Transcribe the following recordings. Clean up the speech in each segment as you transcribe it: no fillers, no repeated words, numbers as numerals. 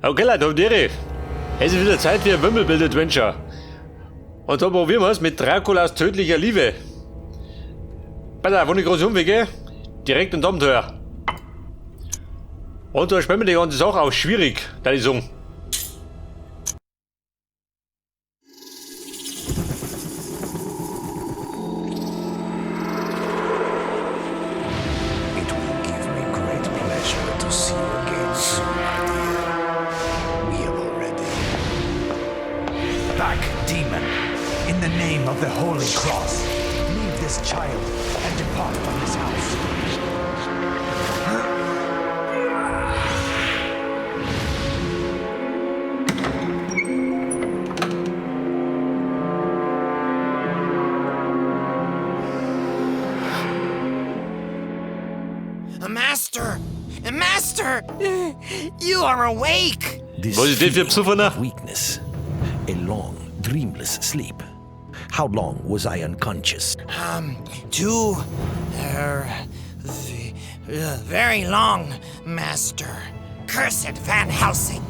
Okay, Leute, habt Ehre. Es ist wieder Zeit für ein Wimmelbild-Adventure. Und da probieren wir es mit Draculas tödlicher Liebe. Pass auf, ohne große Umwege, direkt ins Abenteuer. Und da spielen wir die ganze Sache auch schwierig, da ich sagen. It will give me great pleasure to see you again soon, my dear. We have already. Back, demon! In the name of the Holy Cross, leave this child and depart from this house. Master! Master! You are awake! This Was ist das für ein feeling Psufferner? of weakness, a long, dreamless sleep. How long was I unconscious? Too. Very long, Master. Cursed Van Helsing!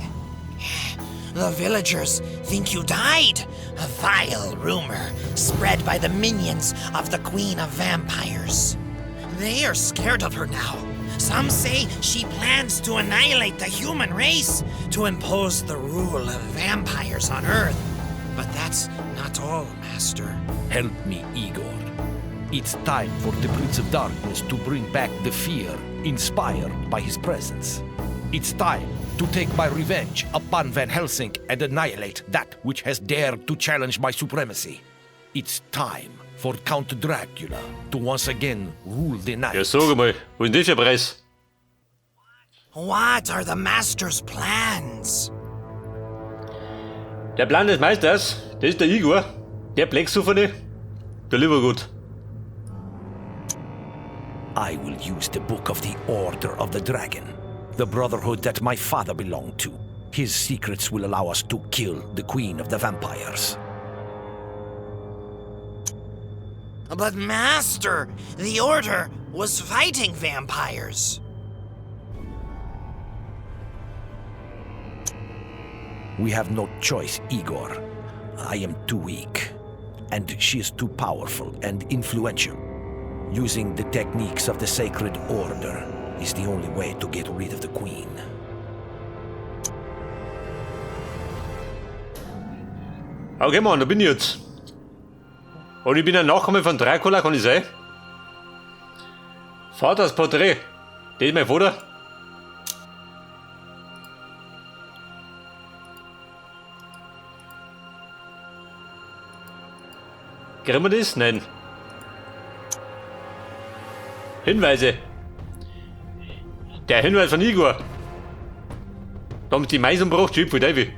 The villagers think you died. A vile rumor spread by the minions of the Queen of Vampires. They are scared of her now. Some say she plans to annihilate the human race to impose the rule of vampires on Earth. But that's not all, Master. Help me, Igor. It's time for the Prince of Darkness to bring back the fear inspired by his presence. It's time to take my revenge upon Van Helsing and annihilate that which has dared to challenge my supremacy. It's time for Count Dracula to once again rule the night. Ja, sag mal, was ist denn das für ein Preis? What are the Master's plans? Der Plan des Meisters, das ist der Igor, der Blecksufferne, der lieber Gott. I will use the book of the Order of the Dragon, the brotherhood that my father belonged to. His secrets will allow us to kill the Queen of the Vampires. But, Master, the Order was fighting vampires. We have no choice, Igor. I am too weak, and she is too powerful and influential. Using the techniques of the Sacred Order is the only way to get rid of the Queen. Okay, Mann, da bin ich jetzt. Und ich bin ein Nachkomme von Dracula, kann ich sein? Vaters Porträt. Das ist mein Vater. Kriegen wir das? Nein. Hinweise. Der Hinweis von Igor. Da haben sie die Mais umgebracht, Typ, voll Teufel.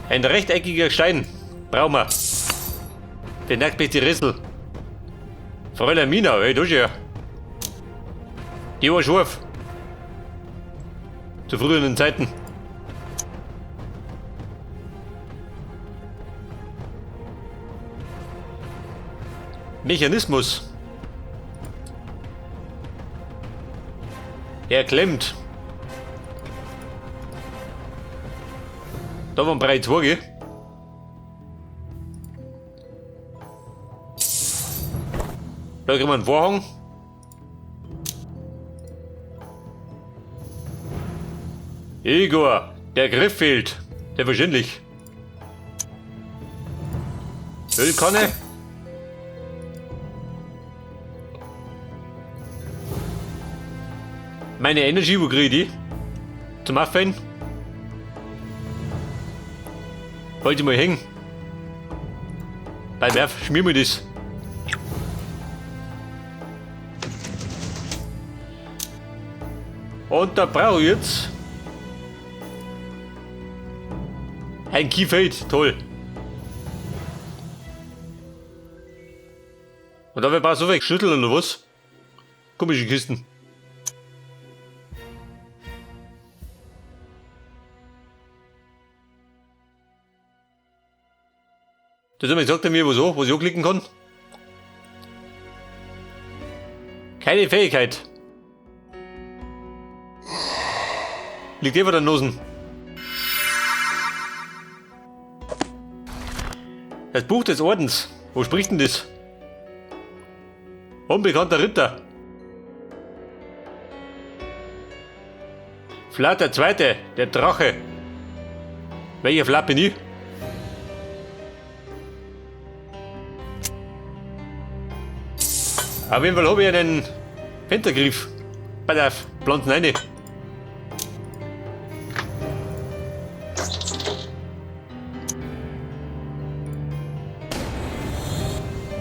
Ein rechteckiger Stein. Brauchen wir. Den nackt die Rissel. Fräulein Mina, ey, das ist ja. Die war scharf. Zu früheren Zeiten. Mechanismus. Er klemmt. Da waren drei 2, gell? Da kriegen wir einen Vorhang. Igor, der Griff fehlt. Der wahrscheinlich. Ölkanne. Meine Energy, wo krieg ich die? Zum Auffallen? Wollte ich mal hängen. Beim Werf, schmier mir das. Und da brauche ich jetzt ein Keyfade, toll. Und dabei brauchst du so viel Schütteln oder was? Komische Kisten. Das hat mir gesagt, er mir was an, was ich anklicken kann. Keine Fähigkeit. Liegt eh vor der Nosen. Das Buch des Ordens. Wo spricht denn das? Unbekannter Ritter. Vlad der Zweite, der Drache. Welcher Vlad bin ich? Auf jeden Fall habe ich einen Pentagriff. Pass auf, Pflanzen rein.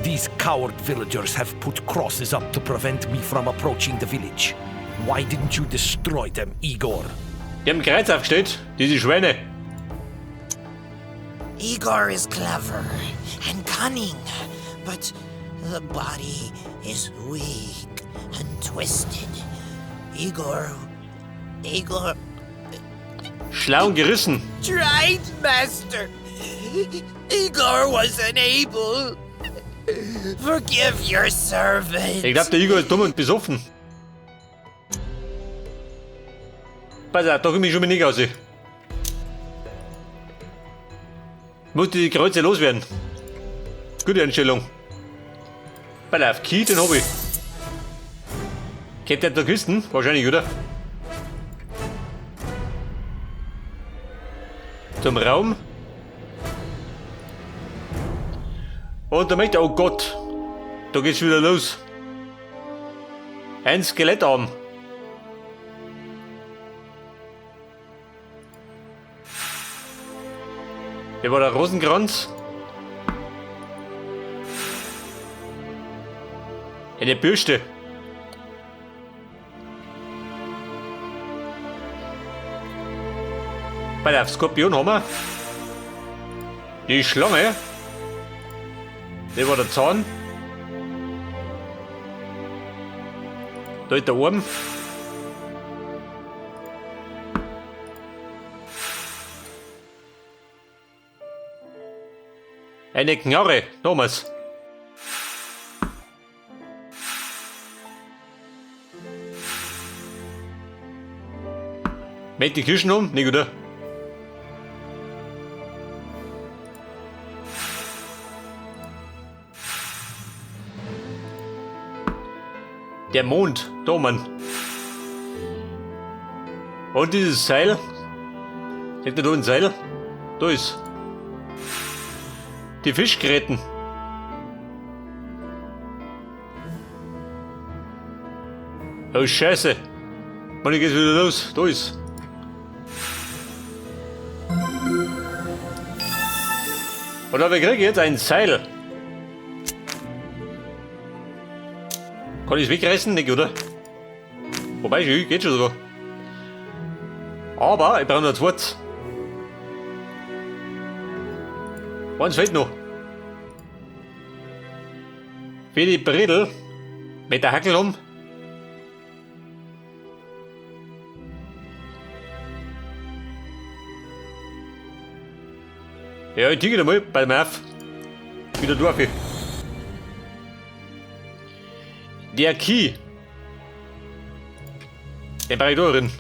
These coward villagers have put crosses up to prevent me from approaching the village. Why didn't you destroy them, Igor? Die haben ein Kreuz aufgestellt, diese Schweine. Igor is clever and cunning, but the body is weak and twisted. Igor. Igor. Schlau und gerissen. Tried, Master. Igor was unable. Forgive your servant. Ich glaube, der Igor ist dumm und besoffen. Pass auf, da komme ich schon mal nicht raus. Muss die Kreuze loswerden. Gute Einstellung. Pass auf, Key, den hab ich. Kennt der da Kisten? Wahrscheinlich, oder? Zum Raum. Und da möchte, oh Gott, da geht's wieder los. Ein Skelettarm. Hier war der Rosenkranz. Eine Bürste. Bei der Skorpion haben wir. Die Schlange. Das war der Zahn. Da ist der Arm. Eine Knarre, Thomas. Mit die Kirschen um? Nicht, oder? Der Mond, da Mann. Und dieses Seil. Seht ihr da ein Seil? Da ist. Die Fischgräten. Oh Scheiße. Mann, geht's wieder los. Da ist. Und wir kriegen jetzt ein Seil. Kann ich's wegreißen? Nicht, oder? Wobei, geht schon sogar. Aber ich brauche noch ein zweites. Eins fehlt noch. Für die Bredel mit der Hackel um. Ja, ich ticke mal bei mir auf. Wieder durch. Der Key. Den brauche ich da drin.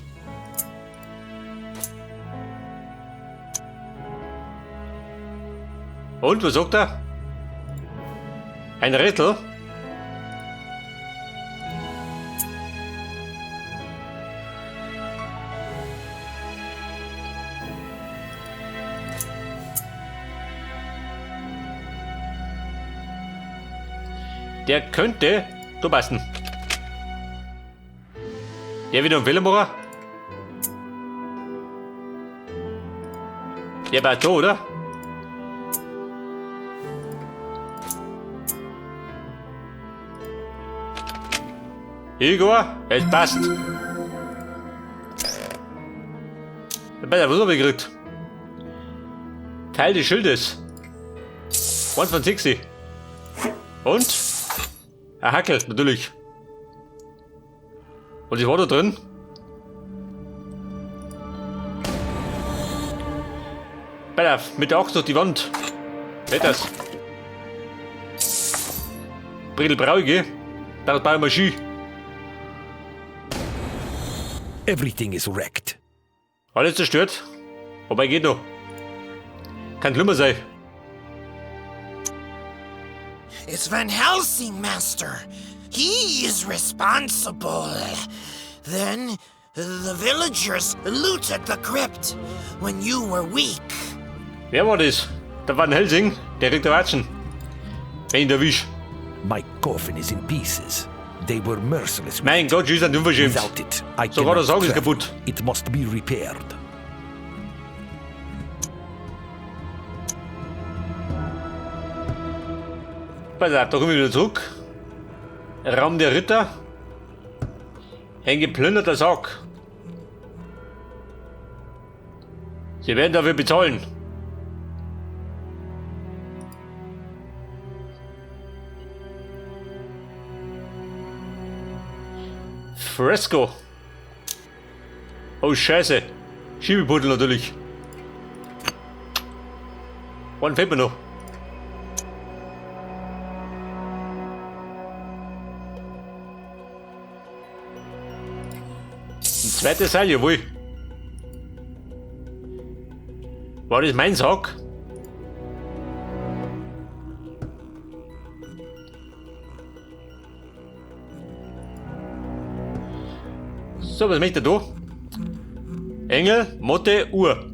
Und, was sagt er? Ein Rätsel? Der könnte da passen. Der wieder einen Fehler machen? Der war da, oder? Igor, es passt. Besser, was hab ich gekriegt? Teil des Schildes. 1 von 60. Und? Ein Hackel, natürlich. Und ich war da drin. Pass auf, mit der Axt durch die Wand. Geht das? Bredel Brauge. Da bauen wir Ski. Everything is wrecked. Alles zerstört. Wobei geht noch. Kann schlimmer sein. It's Van Helsing, Master. He is responsible. Then the villagers looted the crypt when you were weak. Wer war das? Der Van Helsing? Der kriegt Watschen. Wenn ich erwisch. My coffin is in pieces. They were merciless. with Mein it. Gott, schieß an unverschämt. Without it, I Sogar cannot der Sarg ist travel. kaputt. It must be repaired. Pass auf, da komme ich wieder zurück. Raum der Ritter. Ein geplünderter Sarg. Sie werden dafür bezahlen. Fresco. Oh Scheiße. Schiebepuddel natürlich. One fehlt mir noch. Ein zweites Seil, jawohl. War das mein Sack? So, was möchte er da? Engel, Motte, Uhr.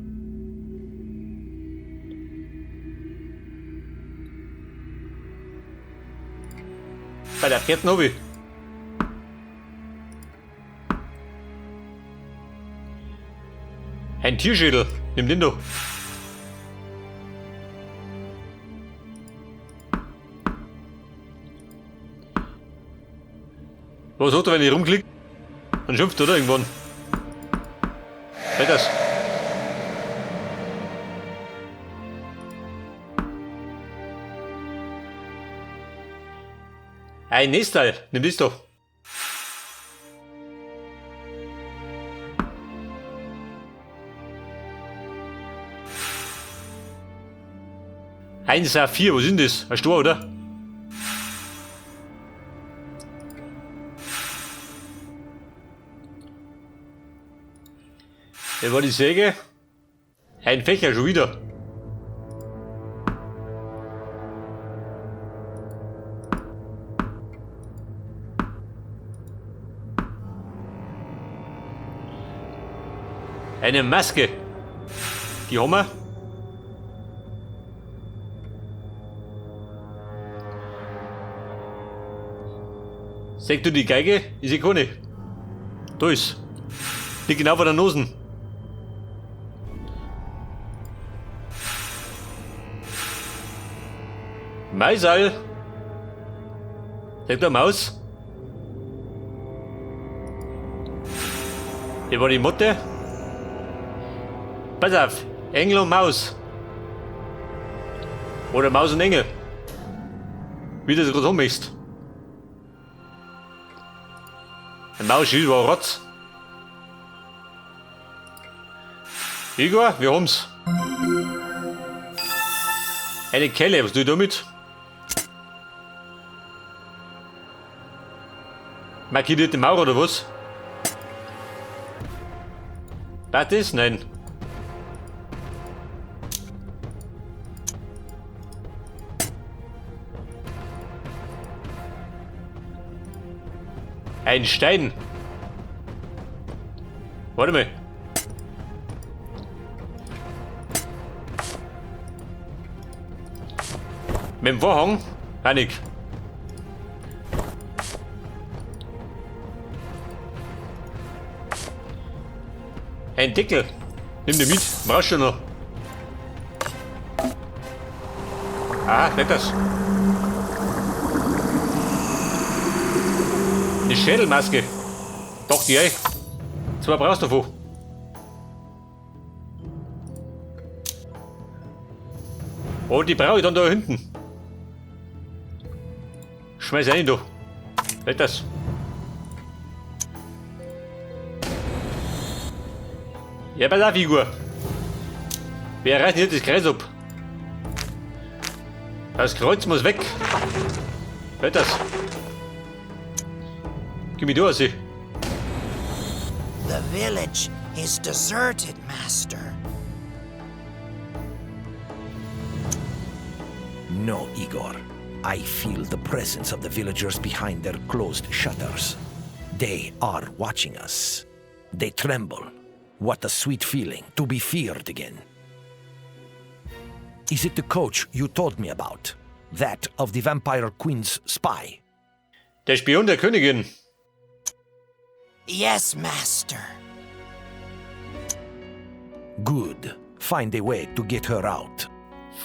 Bei der vierten hab ich. Ein Tierschädel. Nimm den doch. Was hat er, wenn ich rumklicke? Dann schimpft er, oder? Irgendwann. Fällt das? Ein Nestal. Nimm das doch. Ein Saphir, was ist denn das? Ein Stor, oder? Der war die Säge. Ein Fächer schon wieder. Eine Maske. Die haben wir. Sag du die Geige? Ist sie keine. Da ist. Liegt genau vor der Nosen. Maisal. Sag du Maus? Hier war die Motte. Pass auf, Engel und Maus. Oder Maus und Engel. Wie du das gerade haben möchtest. Ein Maus ist war Rotz. Igor, wir haben's. Eine Kelle, was tue ich damit? Markierte Mauer oder was? War das? Nein. Ein Stein. Warte mal. Mit dem Vorhang? Panik. Ein Deckel. Nimm den mit. Brauchst du noch. Ah, nicht das. Eine Schädelmaske. Doch, die ey. Zwei brauchst du davon. Oh, die brauche ich dann da hinten. Schmeiß rein, du. Nicht das. Ja, pass auf, Igor. Wer reißt hier das Kreuz ab? Das Kreuz muss weg. Hört das? Gib mir durch, sie. The village is deserted, Master. No, Igor. I feel the presence of the villagers behind their closed shutters. They are watching us. They tremble. What a sweet feeling to be feared again. Is it the coach you told me about? That of the Vampire Queen's spy? Der Spion der Königin. Yes, Master. Good. Find a way to get her out.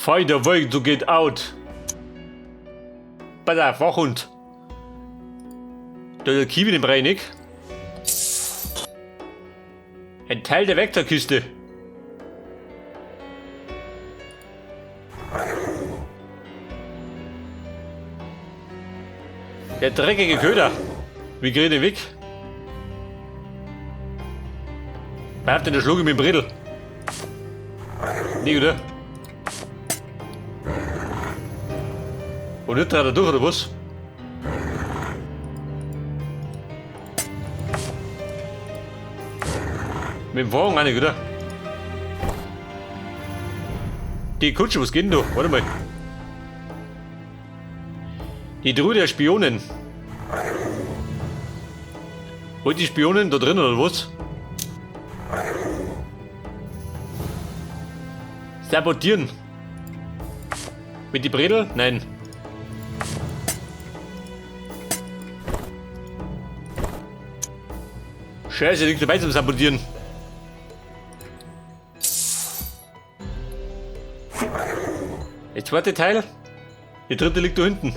Find a way to get out. Pass auf, Wachhund. Da ist der Kiwi, den brauch ich nicht. Ein Teil der Werkzeugkiste. Der dreckige Köder. Wie krieg ich den weg? Wer hat denn der Schluck mit dem Bredel? Nee, oder? Und nicht da durch, oder was? Mit dem Wagen auch nicht, oder? Die Kutsche, was geht denn da? Warte mal. Die Truhe der Spionen. Wollt die Spionen da drin, oder was? Sabotieren. Mit die Bredel? Nein. Scheiße, liegt dabei zum Sabotieren. Das zweite Teil. Die dritte liegt da hinten.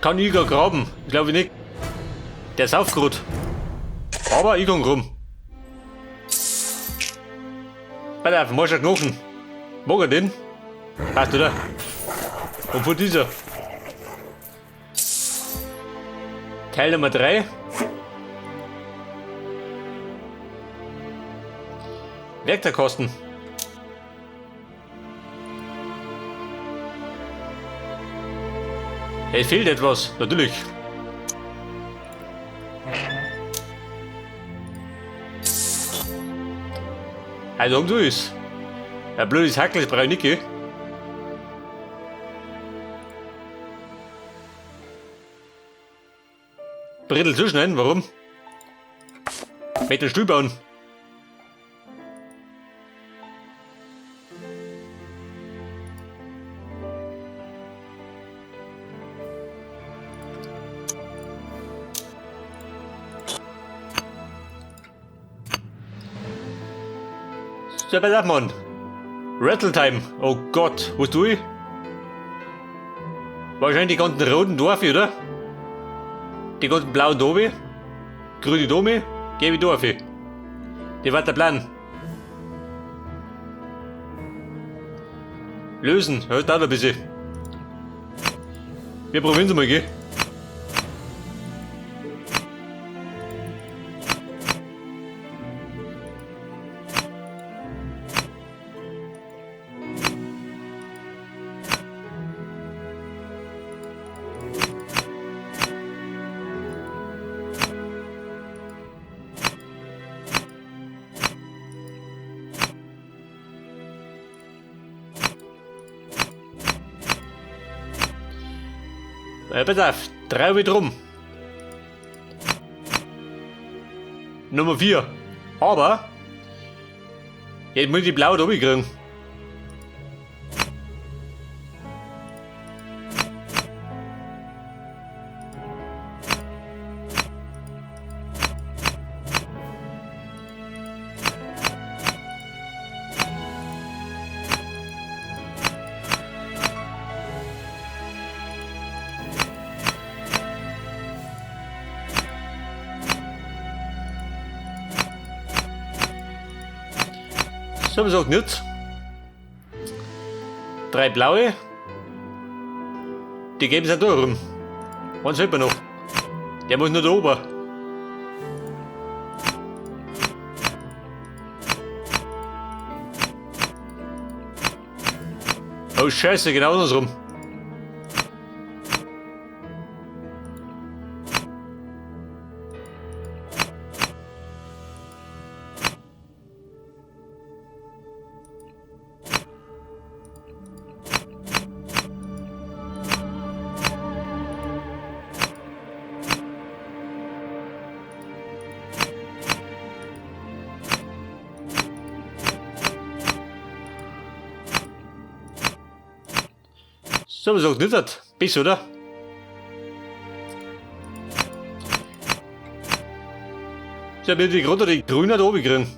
Kann Igor graben? Ich glaube nicht. Der ist aufgerot. Aber ich kann rum. Pass auf, mach schon Knochen. Mag er den? Passt, oder? Und von dieser. Teil Nummer 3. Werkzeugkosten. Es fehlt etwas, natürlich. Also, so ist. Ein blödes Hackel, das brauche ich nicht, gell? Brettel zuschneiden, warum? Möchte einen Stuhl bauen. So, pass auf, Mann. Rattle Time. Oh Gott, was tue ich? Wahrscheinlich die ganzen roten Dorfe, oder? Die ganzen blauen Dobe, grüne Dome, gelbe Dorfe. Die war der Plan. Lösen, ja, dauert ein bisschen. Wir probieren es mal, gell? Pass auf, 3 wieder rum. Nummer 4. Aber jetzt muss ich die blaue da kriegen. So, was auch nicht. 3 blaue. Die geben es ja da rum. Eins fehlt mir noch. Der muss nur da oben. Oh Scheiße, genau andersrum. So, was sagt nicht? Besser, oder? Ich hab mir die gerade die Grüne da oben gekriegt.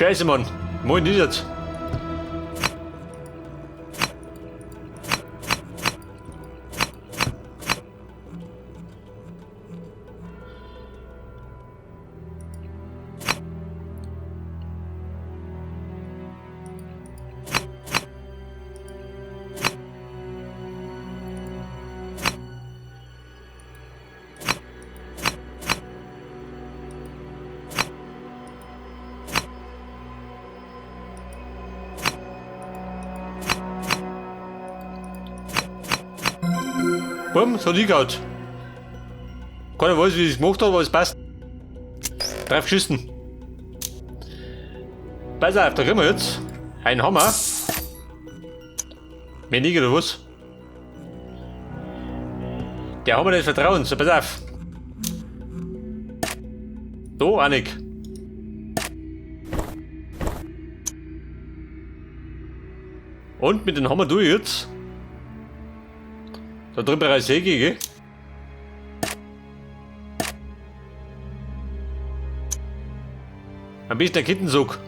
Scheiße, Mann. Moin, nicht jetzt. Bumm, so liegt. Keiner weiß, wie ich es gemacht habe, aber es passt. Drauf geschissen. Pass auf, da kriegen wir jetzt einen Hammer. Mehr nicht oder was? Der Hammer des Vertrauens, so pass auf. Da, auch nicht. Und mit dem Hammer tue ich jetzt. Da drüben bereits Säge, gell? Am besten der Kittensog.